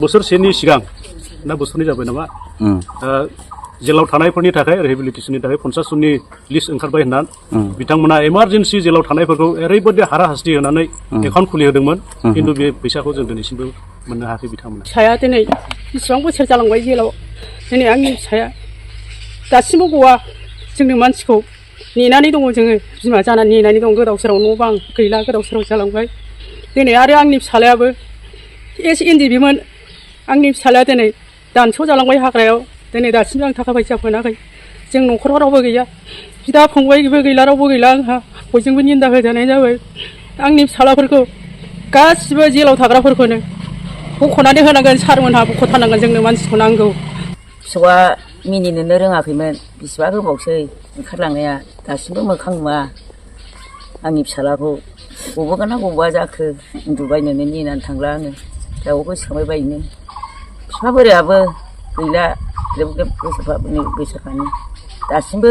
बोसोरसेनि सिगां ना बोसोरनै जाबाय नामा जेलाव थानायफोरनि थाखाय रिहेबिलिटेसननि थाखाय 50 जननि लिस्ट ओंखारबाय होनना बिथांमोना इमारजेन्सि जेलाव थानायफोरखौ ओरैबायदि हारा-हास्ति होनानै एकाउन्ट खुलि होदोंमोन खिन्थु बे फैसाखौ जों दिनैसिमबो मोननो हायाखै बिथांमोना। फिसाया दिनै बेसेबां बोसोर जालांबाय जेलाव दिनै आंनि फिसाया दासिमबो गवा जोंनि मानसिखौ नेनानै दङ जोङो बिमा जानानै नेनानै दं गोदाव सोराव न' बां गैला गोदाव सोराव जालांबाय दिनै आरो आंनि फिसालायाबो एनडिबिमोन आंनि फिसालाया दिनै दानस' जालांबाय हाग्रायाव दिनै दासिमबो आं थाखा फैसा मोनाखै जों न'खराव रावबो गैया बिदा फंबायबो गैला रावबो गैला आंहा बयजोंबो निन्दा होजानाय जाबाय आंनि फिसालाफोरखौ गासिबो जेलाव थाग्राफोरखौनो बख'नानै होनांगोन सारमोनहा बख'थारनांगोन जोंनो मानसिखौ नांगौ। फिसौआ मिनिनोनो रोङाखैमोन बेसेबा गोबावसै ओंखारलांनाया दासिमबो मोखां नुवा आंनि फिसालाखौ गबोगोन ना गबा जाखो उन्दुबायनोनो नेनानै थांला आङो दाउ गोसोखांबाय बायनो बिफा बोरायाबो गैला ग्लेब ग्लेब बोसोरफानि दासिमबो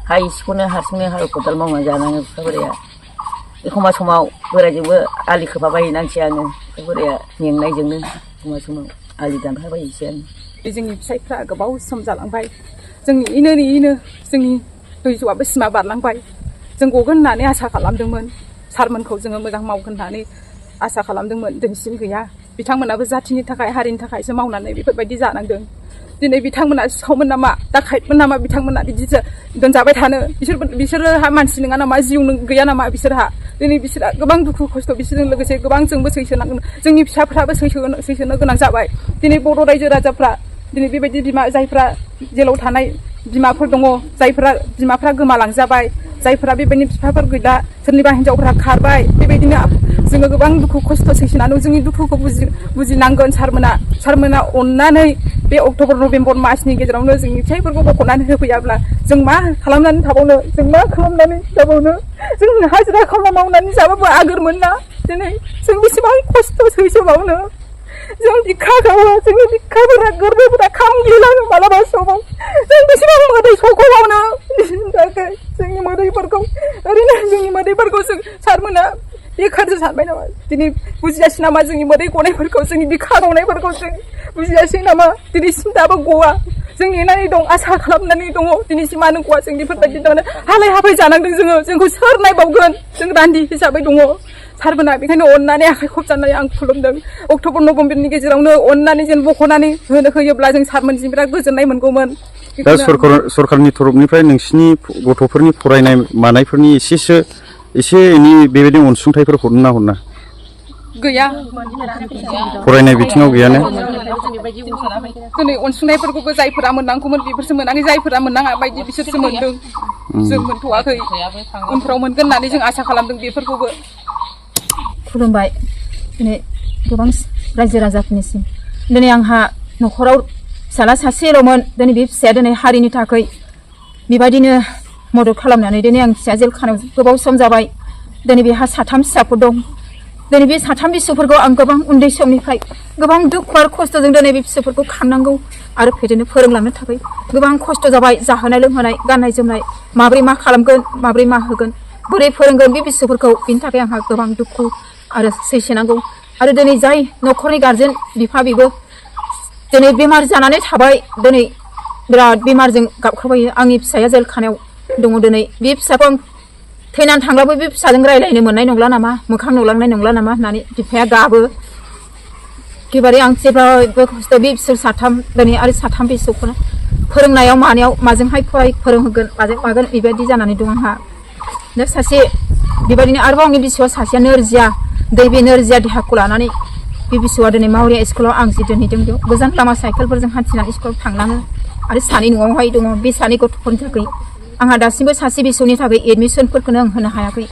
हा इसेखौनो हारसिंनो हाल खदाल मावनानै जानाङो बिफा बोराया एखमबा समाव बोरायजोंबो आलि खोफाबायनांसै आङो बिफा बोराया मेंनायजोंनो एखमबा समाव आलि दानफाबायनोसै आङो। जोंनि फिसाइफ्रा गोबाव सम जालांबाय जोंनि इनो जोंनि दैजौआबो सिमा बारलांबाय जों गगोन होननानै आसा खालामदोंमोन सारमोनखौ जोङो मोजां मावगोन होननानै आसा खालामदोंमोन दिनैसिम गैया बिथांमोनाबो जाथिनि थाखाय हारिनि थाखायसो मावनानै बेफोरबायदि जानांदों दिनै बिथांमोना सिखावमोन नामा दाखाइटमोन नामा बिथांमोना बिदिसो दोनजाबाय थानो बिसोरहा मानसि नङा नामा जिउ गैया नामा बिसोरहा दिनै बिसोरहा गोबां दुखु खस्थ' बिसोरजों लोगोसे गोबां जोंबो सैसोनांगोन जोंनि फिसाफ्राबो सैसोनो गोनां जाबाय दिनै बर' रायजो राजाफ्रा दिनै बेबायदि बिमा जायफ्रा जेलाव थानाय बिमाफोर दङ जायफ्रा बिमाफ्रा गोमालांजाबाय जायफ्रा बेबायदिनो बिफाफोर गैला सोरनिबा हिन्जावफ्रा खारबाय बेबायदिनो जोङो गोबां दुखु खस्थ' सैसोनानै जोंनि दुखुखौ बुजिनांगोन सारमोना अननानै बे अक्ट'बर नभेम्बर मासनि गेजेरावनो जोंनि फिसाइफोरखौ बख'नानै होफैयाब्ला जों मा खालामनानै थाबावनो जों हाजिरा खामला मावनानै जाबाबो आगोरमोन ना दिनै जों बेसेबां खस्थ' सैसोबावनो जों बिखा गावो जोंनि बिखाफोरा गोरबोफोरा खामग्लिलाङो मालाबा समाव जों बेसेबां मोदै सख'बावनो जोंनि मोदैफोरखौ ओरैनो जोंनि मोदैफोरखौ जों सारमोना बेखारसो सानबाय नामा दिनै बुजियासै नामा जोंनि मोदै गनायफोरखौ जोंनि बिखा गावनायफोरखौ जों बुजियासै नामा दिनैसिम दाबो गवा जों नेनानै दं आसा खालामनानै दङ दिनैसिम मानो गवा जों बेफोरबायदि हालाय हाफाय जानांदों जोंखौ सोर नायबावगोन जों रान्दि हिसाबै दङ सारमोना बेखायनो अननानै आखाइ खबजानानै आं खुलुमदों अक्ट'बर नभेम्बरनि गेजेरावनो अननानै जेन बख'नानै होयोब्ला जों सारमोनजों बिराद गोजोननाय मोनगौमोन। दा सरकारनि तरफनिफ्राय नोंसिनि गथ'फोरनि फरायनाय मानायफोरनि एसे एनै बेबायदि अनसुंथाइफोर हरनो ना हरना गैया फरायनाय बिथिङाव गैयानो दिनै अनसुंथाइफोरखौबो जायफोरा मोननांगौमोन बेफोरसो मोनाखै जायफोरा मोननाङा बायदि बिसोरसो मोनदों जों मोनथ'वाखै उनफ्राव मोनगोन होननानै जों आसा खालामदों बेफोरखौबो। खुलुमबाय दिनै गोबां रायजो राजाफोरनिसिम दिनै आंहा न'खराव फिसाला सासेल'मोन दिनै बे फिसाया दिनै हारिनि थाखाय बेबायदिनो मदद खालामनानै दिनै आं फिसाया जेल खानायाव गोबाव सम जाबाय दिनै बेहा 3 फिसाफोर दं दिनै बे 3 फिसौफोरखौ आं गोबां उन्दै समनिफ्राय गोबां दुखु आरो खस्थ'जों दिनै बे फिसौफोरखौ खांनांगौ आरो फेदेरनो फोरोंलांनो थाखाय गोबां खस्थ' जाबाय जाहोनाय लोंहोनाय गाननाय जोमनाय माब्रै मा खालामगोन माब्रै मा होगोन बोरै फोरोंगोन बे फिसौफोरखौ बिनि थाखाय आंहा गोबां दुखु आरो सैसोनांगौ आरो दिनै जाय न'खरनि गारजेन बिफा बिबो दिनै बेमार जानानै थाबाय दिनै बिराद बेमारजों गाबखाबायो आंनि फिसाया जेल खानायाव दङ दिनै बे फिसाखौ आं थैनानै थांब्लाबो बे फिसाजों रायज्लायनो मोननाय नंला नामा मोखां नुलांनाय नंला नामा होननानै बिफाया गाबो एखेबारे आं जेब्लाबो खस्थ' बे बिसोर 3 दिनै आरो 3 फिसौखौनो फोरोंनायाव मानायाव माजोंहाय फोरोंहोगोन माजों मागोन बेबायदि जानानै दं आंहा सासे बेबायदिनो आरोबाव आंनि बिसौआ सासेया नोरजिया बे नोरजिया देहाखौ लानानै बे बिसौआ दिनै मावरिया स्कुलाव आं जि दोनहैदों बेयाव गोजान लामा साइकेलफोरजों हान्थिनानै स्कुलाव थांनाङो आरो 2 न'आवहाय दङ बे 2 गथ'फोरनि थाखाय आंहा दासिमबो सासे बिसौनि थाखाय एडमिसनफोरखौनो आं होनो हायाखै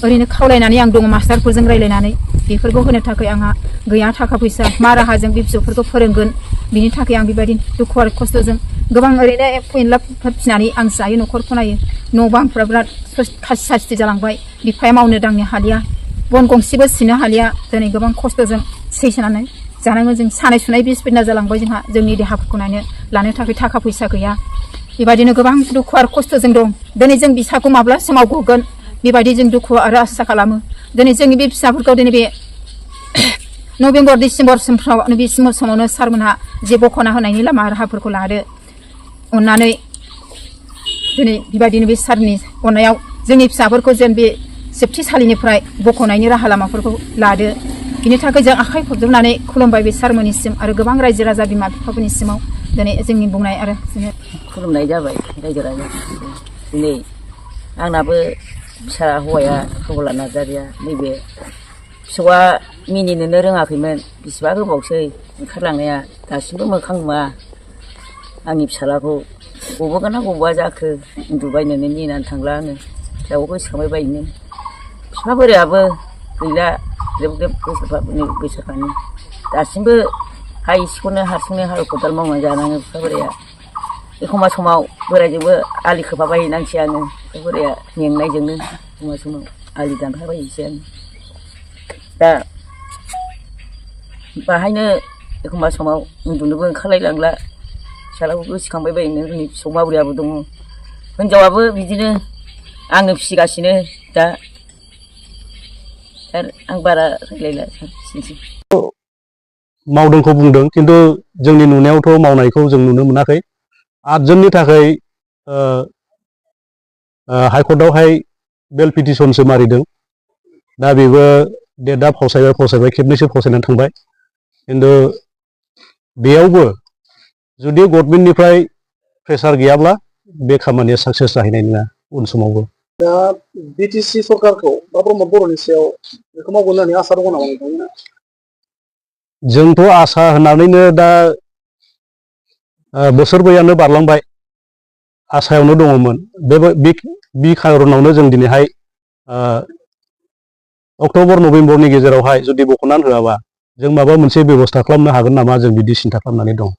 ओरैनो खावलायनानै आं दङ मास्टारफोरजों रायज्लायनानै बेफोरखौ होनो थाखाय आंहा गैया थाखा फैसा मा राहाजों बे फिसौफोरखौ फोरोंगोन बिनि थाखाय आं बेबायदि दुखु आरो खस्थ'जों गोबां ओरैनो एम्फौ एनलाफोर फिसिनानै आं जायो न'खरखौ नायो न' बांफ्रा बिराद खासि सासि जालांबाय बिफाया मावनो दांनो हालिया बन गंसेबो सिनो हालिया दिनै गोबां खस्थ'जों सैसोनानै जानाङो जों सानाय सुनाय बिस बिना जालांबाय जोंहा जोंनि देहाफोरखौ लानो थाखाय थाखा फैसा गैया बेबायदिनो गोबां दुखु आरो खस्थ'जों दं दिनै जों फिसाखौ माब्ला समाव गगोन बेबायदि जों दुखु आरो आसा खालामो दिनै जोंनि बे फिसाफोरखौ दिनै बे नभेम्बर डिसेम्बरसिमफ्राव बे समावनो सारमोनहा जे बख'ना होनायनि लामा राहाफोरखौ लादो अननानै दिनै बेबायदिनो बे सारनि अननायाव जोंनि फिसाफोरखौ जेन बे जोबथेसालिनिफ्राय बख'नायनि राहा लामाफोरखौ लादो बिनि थाखाय जों आखाइ खबजबनानै खुलुमबाय बे सारमोननिसिम आरो गोबां रायजो राजा बिमा बिफाफोरनिसिमाव दिनै जोंनि बुंनाय आरो जोङो खुलुमनाय जाबाय रायजो राजा दिनै आंनाबो फिसा हौवाया प्रहलाद नार्जारिया नैबे फिसौआ मिनिनोनो रोङाखैमोन बेसेबा गोबावसै ओंखारलांनाया दासिमबो मोखां नुवा आंनि फिसालाखौ गबोगोन ना गबोआ जाखो उन्दुबायनोनो नेनानै थांला आङो फिसाखौ गोसोखांबाय बायनो बिफा बोरायाबो गैला ग्रेब ग्रेब बोसोरफानि दासिमबो हा इसेखौनो हारसिंनो हाल खदाल मावनानै जानाङो बिफा बोराया एखमबा समाव बोरायजोंबो आलि खोफाबायहैनांसै आङो बिफा बोराया मेंनायजोंनो एखमबा समाव आलि दानफाबायहैसै आङो दा बाहायनो एखमबा समाव उन्दुनोबो ओंखारलायलांला फिसालाखौ गोसोखांबाय बायनो जोंनि फिसौ मावरियाबो दङ हिनजावाबो बिदिनो आङो फिसिगासिनो दा आं बारा रायलायला एसेनोसै मावदोंखौ बुंदों खिन्थु जोंनि नुनायावथ' मावनायखौ जों नुनो मोनाखै 8 जननि थाखाय हाइकर्टआवहाय बेल पिटिसनसो मारिदों दा बेबो डेटआ फावसायबाय खेबनैसो फावसायनानै थांबाय खिन्थु बेयावबो जुदि गभर्नमेन्टनिफ्राय प्रेसार गैयाब्ला बे खामानिया साक्सेस जाहैनाय नङा उन समावबो दा बिटिसि सरकारखौ बा ब्रह्म बर'नि सायाव बेखौ मावगोन होननानै आसा दङ नामा नोंथांमोना जोंथ' आसा होनानैनो दा बोसोरब्रैयानो बारलांबाय आसायावनो दङमोन बे खारनावनो जों दिनैहाय अक्ट'बर नभेम्बरनि गेजेरावहाय जुदि बख'नानै होआबा जों माबा मोनसे बेब'स्था खालामनो हागोन नामा जों बिदि सिन्था खालामनानै दं